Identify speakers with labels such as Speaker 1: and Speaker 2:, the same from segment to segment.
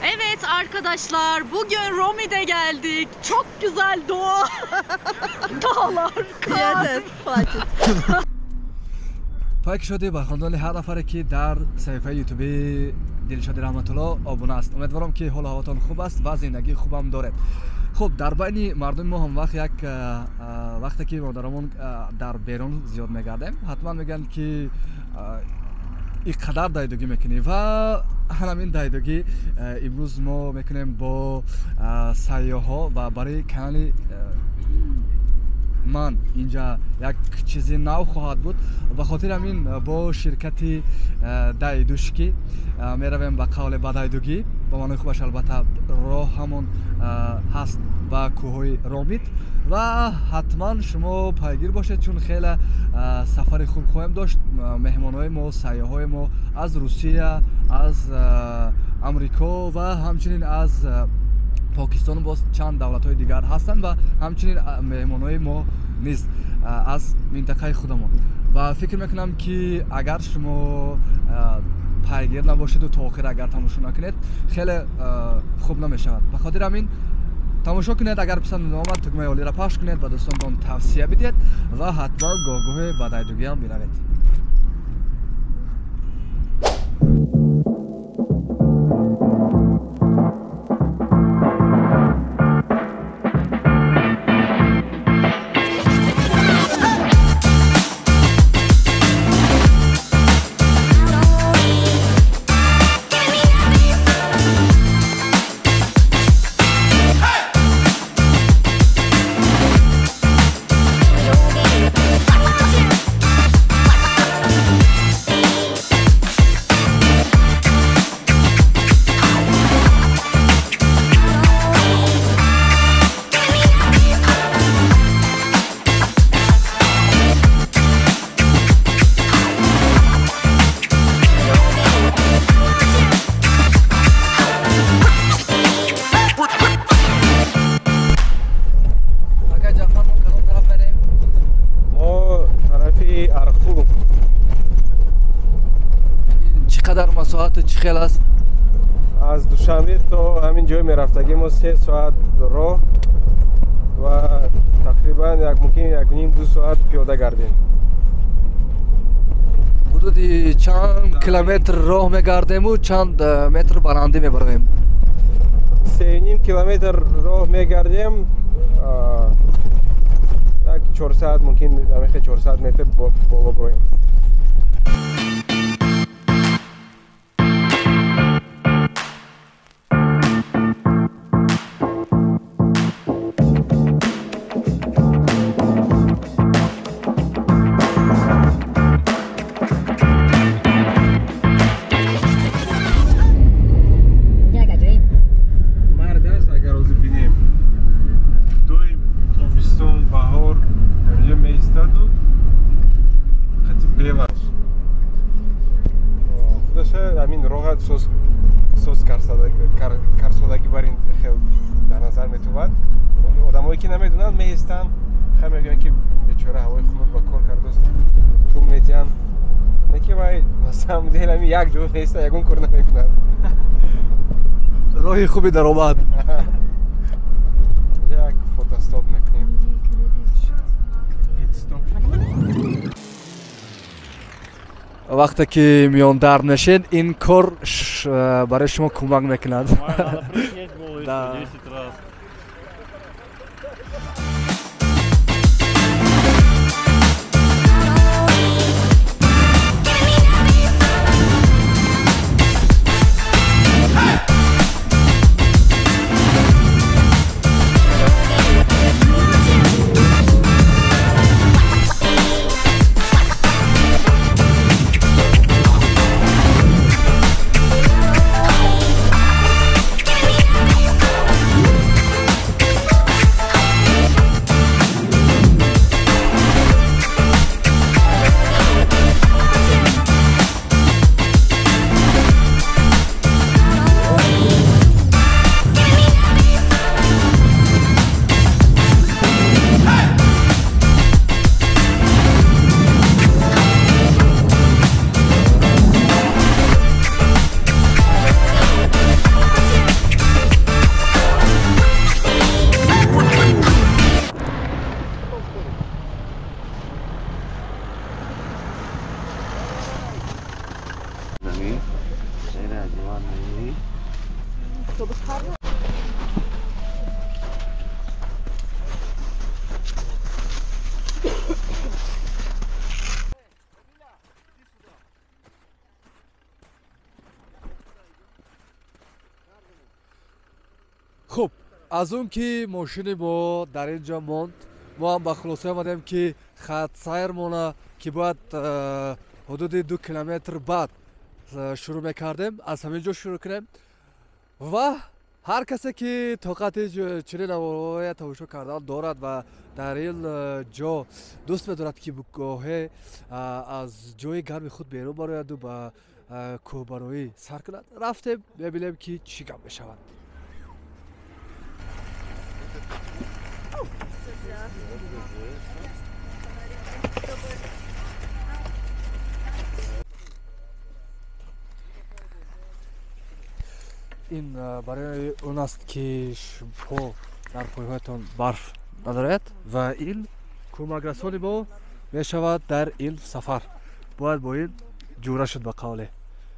Speaker 1: Evet arkadaşlar, bugün Romi'de geldik. Çok güzel doğa. Dağlar, kar.
Speaker 2: Пайки шудӣ ба хонадони ҳар нафаре ки дар саҳифаи ютуби Дилшоди Раҳматулло обуна аст. Умедворам ки ҳолу ҳавотон хуб аст ва зиндагии хубам доред. Хуб, дар байни мардуми мо ҳам вақт як вақте ки модарамон дар берун зиёд мегардем, ҳатман мегӯянд ки ин қадар дайдугӣ мекунӣ ва ҳамин дайдугӣ имрӯз мо мекунем бо сайёҳҳо ва барои канали ман инҷа як чизи нав хоҳад буд. Ба хотири ҳамин бо ширкати дайдушки меравем ба қавле ба дайдугӣ, ба маънои хубаш албатта роҳ ҳамон ҳаст ба кӯҳҳои Ромит ва ҳатман шумо пайгир бошед, чун хеле сафари хуб хоҳем дошт. Меҳмонҳои мо, сайёҳҳои мо аз Русия, аз Амрико ва ҳамчунин аз Покистон боз чанд давлатҳои дигар ҳастанд ва ҳамчунин меҳмонҳои мо низ аз минтақаи худамон. Ва фикр мекунам ки агар шумо пайгир набошеду то охир агар тамошо накунед, хеле хуб намешавад. Ба хотири ҳамин тамошо кунед, агар писанд омад тугмаи олиро пахш кунед, ба дӯстонтон тавсия бидиҳед ва ҳатман гоҳгоҳе ба дайдугиам биравед. Чӣ хел аст?
Speaker 3: Аз Душанбе то ҳамин ҷой мерафтагӣ мо 3 соат роҳ ва тақрибан як мумкин 1.5-2 соат пиёда гардем.
Speaker 2: Ҳудуди чанд километр роҳ мегардему чанд метр баландӣ мебароем?
Speaker 3: 3.5 километр роҳ мегардем, як 400 мумкин 400 метр боло броем. Карсодагӣ бар ин хел дар назар метувад. Одамое ки намедонанд меистанд, хай мегӯянд ки бечора ҳавои хунук ба кор кардааст, пул метиҳанд. Лекин вай на самом деле ҳамин як ҷо меиста, ягон кор намекунад.
Speaker 2: Роҳи хуби даромад.
Speaker 3: Як фотостоп мекунем. Питстоп.
Speaker 2: Вақте ки миёндард мешед, ин кор барои шумо кӯмак мекунад. Хуб, аз он ки мошини мо дар ин ҷо монд, мо ҳам ба хулоса омадем, ки хатсайрмона, ки бояд ҳудуди 2 километр баъд шурӯъ мекардем, аз ҳамин ҷо шурӯъ кунем ва ҳар касе ки тоқати чунин наворҳоя тамошо кардан дорад ва дар ин ҷо дӯст медорад, ки гоҳе аз ҷои гарми худ берун барояду ба кӯҳбароӣ сар кунад, рафтем мебинем, ки чӣ гап мешавад. Ин барои он аст, ки по дар пойҳоятон барф надорад ва ин кӯмакрасони мо мешавад дар ин сафар. Бояд бо ин ҷура шуд ба қавле.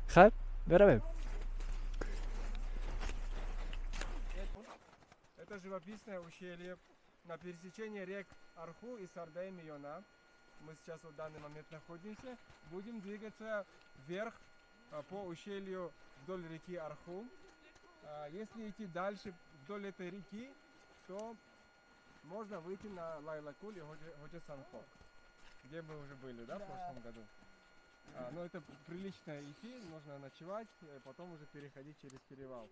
Speaker 2: Хайр, меравем.
Speaker 3: Это живописное ущелье на пересечении рек Арху и Сардай-Миёна. Мы сейчас в данный момент находимся. Будем двигаться вверх по ущелью вдоль реки Арху. Если идти дальше вдоль этой реки, то можно выйти на Лайлакуль и Ходжа-Санхок, где мы уже были, да, в прошлом году. Но это прилично идти, нужно ночевать, потом уже переходить через перевал.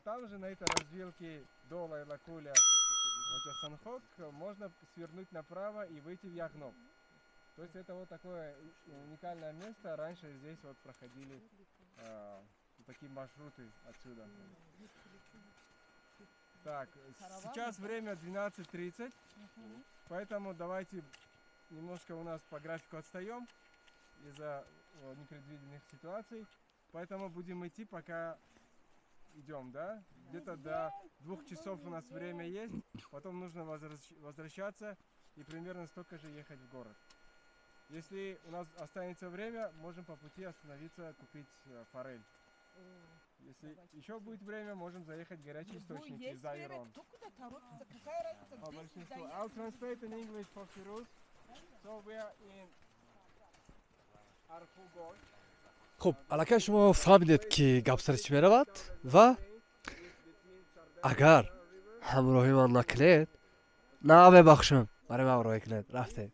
Speaker 3: Там же на этой развилке до Лайлакуля Ходжа-Санхок можно свернуть направо и выйти в Ягноб. То есть это вот такое уникальное место. Раньше здесь вот проходили такие маршруты отсюда. Так, сейчас время 12:30, поэтому давайте немножко у нас по графику отстаем из-за непредвиденных ситуаций. Поэтому будем идти, пока идем, да? Где-то до 2 часов у нас время есть, потом нужно возвращаться и примерно столько же ехать в город. Если у нас останется время, можем по пути остановиться, купить форель. Если еще будет время, можем заехать в горячие источники за Ирон.
Speaker 4: Кто куда торопится? Какая разница?
Speaker 3: По большинству. I'll translate in English for Firuz. So we are in Arhu Gorge.
Speaker 2: Хуб, аллакай шумо фаҳмидед, ки гап сари чӣ меравад ва агар ҳамроҳи ман накунед, на мебахшам, барои ман ҳамроҳӣ кунед. Рафтем.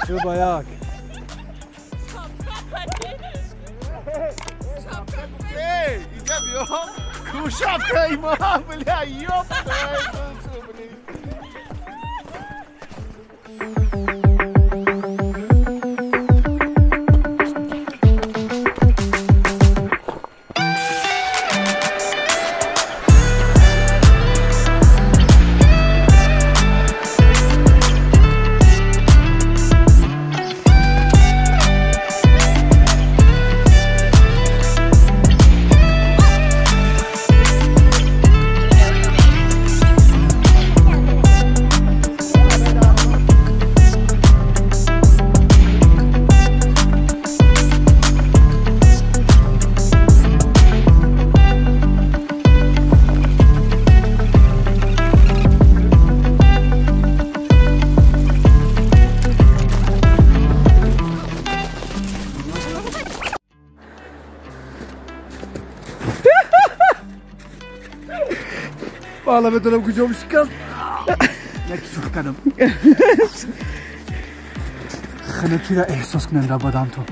Speaker 2: Чубаяк.
Speaker 5: Эй, Кушапка има, бля, ёпта, блин.
Speaker 2: Ҳала медонам куҷо шикаст. Як сух кардам. Хунукиро эҳсос кунем дар бадантон.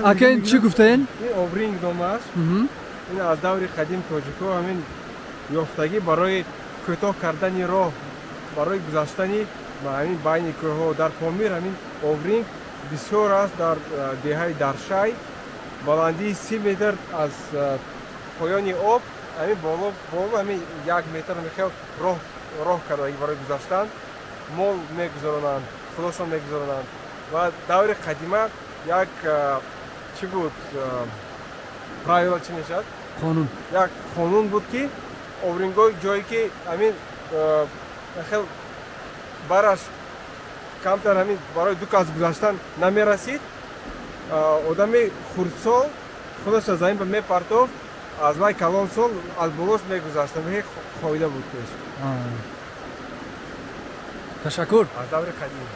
Speaker 2: Ака, ин чӣ гуфтаен?
Speaker 3: Ин обринг номаш. Ин аз даври қадим тоҷикҳо ҳамин ёфтагӣ барои кӯтоҳ кардани роҳ, барои гузаштани ҳамин байни кӯҳҳо. Дар Помир ҳамин обринг бисёр аст. Дар деҳаи Даршай баландии 30 метр аз поёни об ҳамин боло ҳамин 1 метр мехел роҳ кардагӣ барои гузаштан. Мол мегузаронанд, худошон мегузаронанд. Ва даври қадима як чӣ буд, правила чӣ мешавад?
Speaker 2: Қонун.
Speaker 3: Як қонун буд, ки обрингҳои ҷое ки ҳамин хел бараш камтар ҳамин барои ду кас гузаштан намерасид, одами хурдсол худаш аз замин мепартофт, аз вай калонсол аз болош мегузашт. Ҳамин қоида буд пеш.
Speaker 2: Ташаккур.
Speaker 3: Аз даври қадим.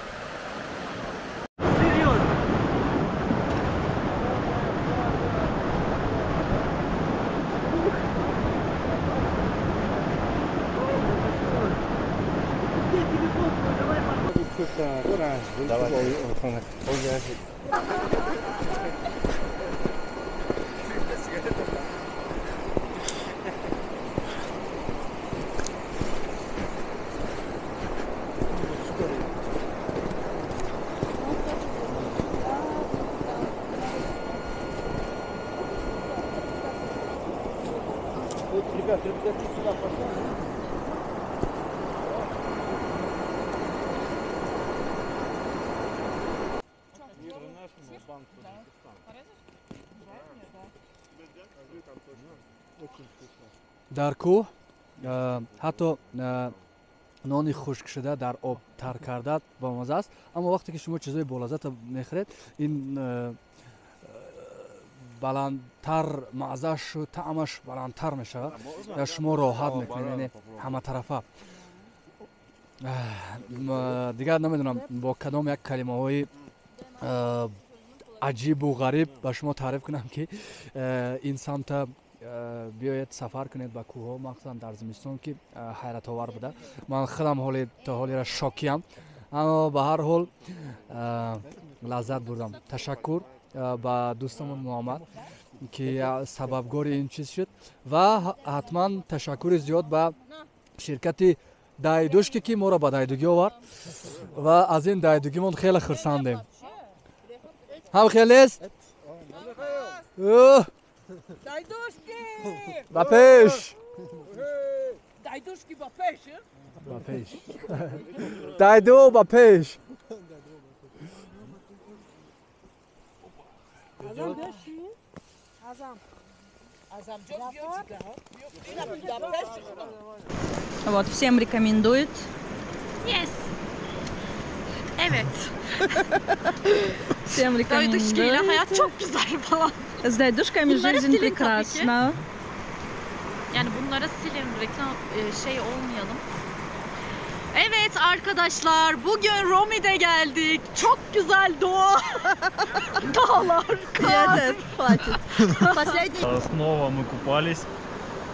Speaker 2: Дар кӯҳ ҳатто нони хушкшуда дар об тар карда бомаза аст, аммо вақте ки шумо чизҳои болаззата мехӯред, ин баландтар маъзашу таъмаш баландтар мешавад ва шумо роҳат мекунед, яъне ҳаматарафа. Дигар намедонам бо кадом як калимаҳои аҷибу ғариб ба шумо таъриф кунам, ки ин самта биёед, сафар кунед ба кӯҳҳо, махсусан дар зимистон, ки ҳайратовар буда. Ман худам ҳоли то ҳолира шокиям, аммо ба ҳар ҳол лаззат бурдам. Ташаккур ба дӯстамон Муҳаммад, ки сабабгори ин чиз шуд, ва ҳатман ташаккури зиёд ба ширкати Дайдушки, ки моро ба дайдугӣ овард ва аз ин дайдугимон хеле хурсандем. Ҳам хелест?
Speaker 4: Дайдушки!
Speaker 2: Ба пеш!
Speaker 4: Дайдушки ба пеш!
Speaker 2: Ба пеш! Дайду ба пеш!
Speaker 1: Вот, всем рекомендует. Yes. Evet. Всем рекомендую. Дайдушки hayat çok güzel falan.
Speaker 6: С дайдушками
Speaker 1: Bunları
Speaker 6: жизнь
Speaker 1: silin tabii ki.
Speaker 6: прекрасна.
Speaker 1: Yani bunlara silin, reklam şey olmayalım. Evet arkadaşlar, bugün Romi'de geldik. Çok güzel doğa. Dağlar, kar.
Speaker 6: Нет, хватит. Последний.
Speaker 7: Снова мы купались.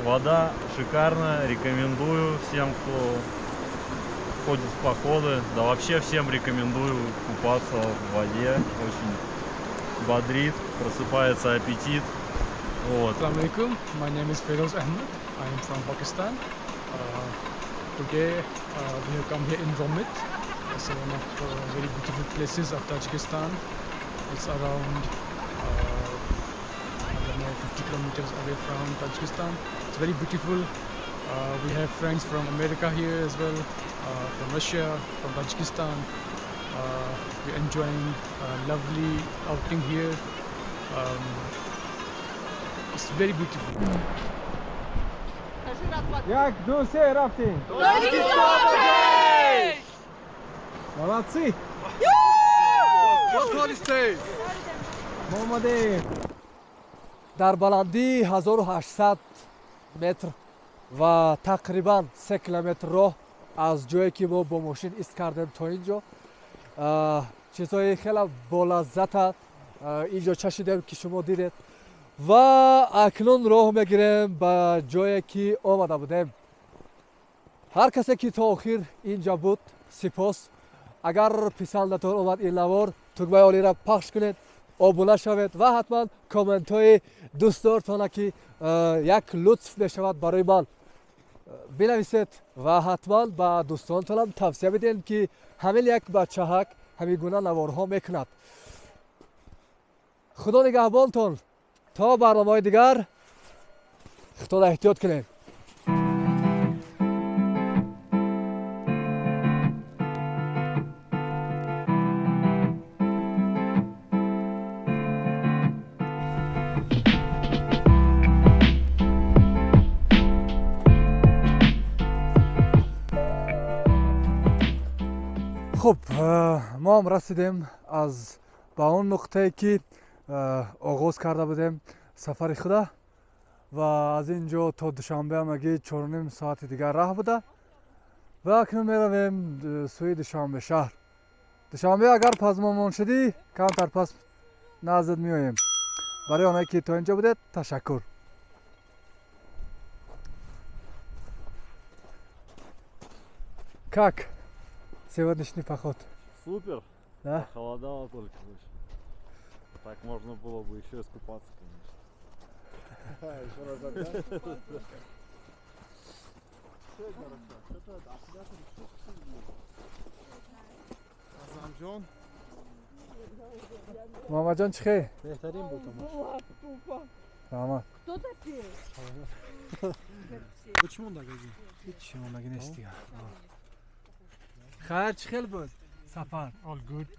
Speaker 7: Вода шикарная, рекомендую всем, кто ходит в походы. Да вообще всем рекомендую купаться в воде. Очень бодрит, просыпается аппетит. Вот.
Speaker 8: Assalamu alaikum. My name is Feroz Ahmed. I am from Pakistan. Today we have come here in Romit. It's one of very beautiful places of Tajikistan. It's around I don't know, 50 kilometers away from Tajikistan. It's very beautiful. We have friends from America here as well, from Russia, from Tajikistan. We're enjoying a lovely outing here. It's very beautiful.
Speaker 3: Як, ду, се, рафтем! Молодцы! Мо омадем!
Speaker 2: Дар баландии 1800 метр ва тақрибан 3 километр роҳ аз ҷое ки мо бо мошин ист кардем то ин ҷо, чизҳои хеле болаззата инҷо чашидем, ки шумо дидед, ва акнун роҳ мегирем ба ҷое ки омада будем. Ҳар касе ки то охир инҷа буд, сипос. Агар писандатон омад ин навор, тугмаи олиро пахш кунед, обуна шавед ва ҳатман комментҳои дӯстдортона, ки як лутф мешавад барои ман, бинависед ва ҳатман ба дӯстонтонам тавсия бидиҳем, ки ҳамин як бачаҳак ҳамин гуна наворҳо мекунад. Худо нигаҳбонтон, то барномаҳои дигар худро эҳтиёт кунед. Хуб, мо ҳам расидем аз ба он нуқтае, ки оғоз карда будем сафари худа, ва аз ин ҷо то Душанбе ҳамагӣ 4,5 соати дигар раҳ буда ва акнун меравем сӯи Душанбе шаҳр. Душанбе агар пазмонмон шудӣ, камтар пас наздат меоем. Барои оное ки то ин ҷо будед, ташаккур. Как сегодняшний поход?
Speaker 7: Супер!
Speaker 2: Да?
Speaker 7: Холодало только очень. Так можно было бы еще искупаться, конечно.
Speaker 5: Еще разок, да? Азамҷон.
Speaker 2: Муҳаммадҷон, чӣ хел?
Speaker 5: Беҳтарин буд.
Speaker 2: Раҳмат.
Speaker 4: Кто такие?
Speaker 5: Чӣ мондагӣ?
Speaker 2: Ҳеҷ чӣ мондагӣ нест дигар. Хайр, чӣ хел буд сафар?
Speaker 8: All good.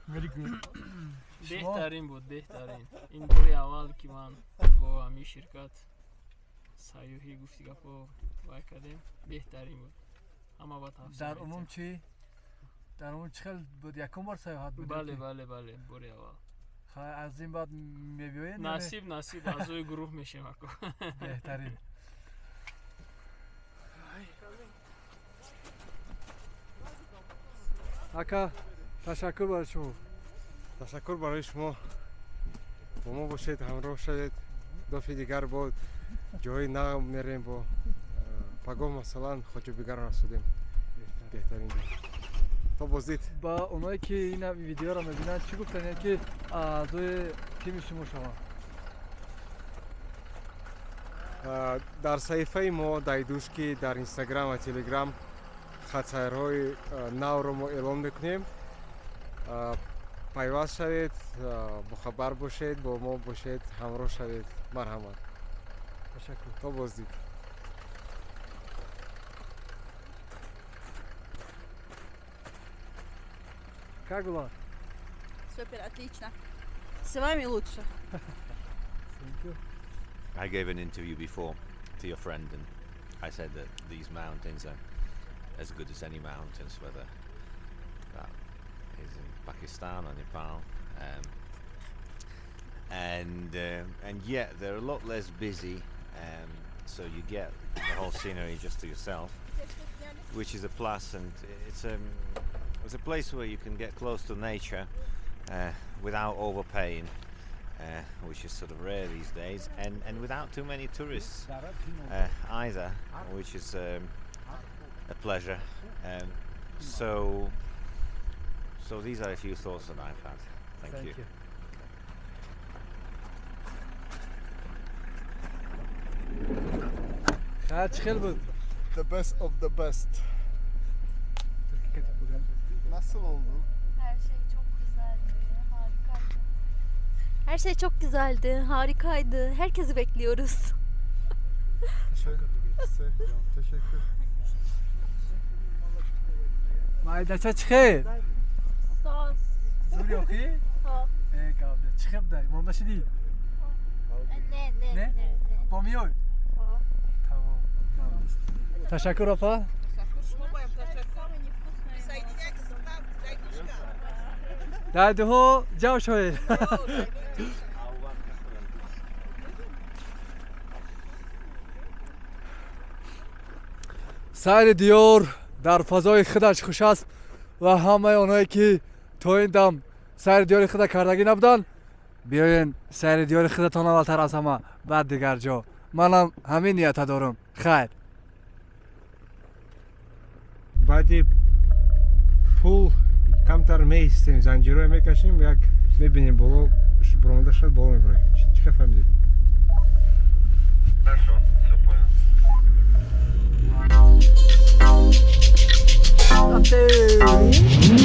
Speaker 8: Very good.
Speaker 9: Беҳтарин буд, беҳтарин. Ин бори аввал, ки ман бо ҳамин ширкат сайёҳӣ гуфти гапо вай кардем, беҳтарин буд. Ҳама ба тавсия.
Speaker 2: Дар умум чӣ? Дар умум чӣ хел буд? Якум бор сайёҳат буд?
Speaker 9: Бале, бале, бале, бори аввал.
Speaker 2: Хайр, аз ин баъд мебиёед?
Speaker 9: Насиб, насиб, аъзои гурӯҳ мешем ако.
Speaker 2: Беҳтарин. Ака, ташаккур барои шумо.
Speaker 3: Ташаккур барои шумо. Бо мо бошед, ҳамроҳ шавед. Дафъи дигар бо ҷои нав мерем, бо пагоҳ масалан Хоҷабигарро расудем. Беҳтарин ҷо. То боздид.
Speaker 2: Ба оное ки ин видеоро мебинанд, чӣ гуфтанд, ки аъзои тими шумо шаванд?
Speaker 3: Дар саҳифаи мо Дайдушки дар Инстаграм ва Телеграм хатсайрҳои навро мо эълон мекунем. Пайваст шавед, бохабар бошед, бо мо бошед, ҳамроҳ шавед. Марҳамат.
Speaker 2: Ташаккур.
Speaker 3: То боздид.
Speaker 2: Как было?
Speaker 6: Супер, отлично. С вами лучше.
Speaker 2: Thank you.
Speaker 10: I gave an interview before to your friend, and I said that these mountains are as good as any mountains, whether that is in Pakistan or Nepal, and yet they're a lot less busy, so you get the whole scenery just to yourself, which is a plus. And it's a place where you can get close to nature without overpaying, which is sort of rare these days, and without too many tourists either, which is a pleasure. So these are a few thoughts that I've had. Thank you.
Speaker 2: You. چی خیلی بود?
Speaker 5: The best of the best. Nasıl oldu?
Speaker 11: Her şey çok güzeldi, harikaydı. Her şey çok güzeldi, harikaydı. Herkesi bekliyoruz.
Speaker 5: Teşekkür. Teşekkür.
Speaker 2: Майдача чӣ хел?
Speaker 11: Соз.
Speaker 2: Зур ёхӣ?
Speaker 11: Ҳо.
Speaker 2: Э, гап не. Чӣ хел будай? Монда шудӣ?
Speaker 11: Не, не,
Speaker 2: Не?
Speaker 11: не, не.
Speaker 2: Бо миёй?
Speaker 11: Ҳо.
Speaker 2: Тамом. Ташаккур, апа.
Speaker 4: Присоединяйтесь к нам, Дайдушка.
Speaker 2: Дайдуҳо ҷамъ шавед. Сайри диёр дар фазои худаш хуш аст ва ҳамаи онҳое ки то ин дам сайри диёри худа кардагӣ набуданд, биёен сайри диёри худатон аввалтар аз ҳама, баъд дигар ҷо. Манам ҳамин нията дорам. Хайр.
Speaker 3: Баъди пул Камтар меистем, занҷирое мекашем, як мебинем боло баромада шуд, боло мебароем. Чӣ хел фаҳмидед?
Speaker 7: Хорошо, всё понял.
Speaker 2: Рафтем.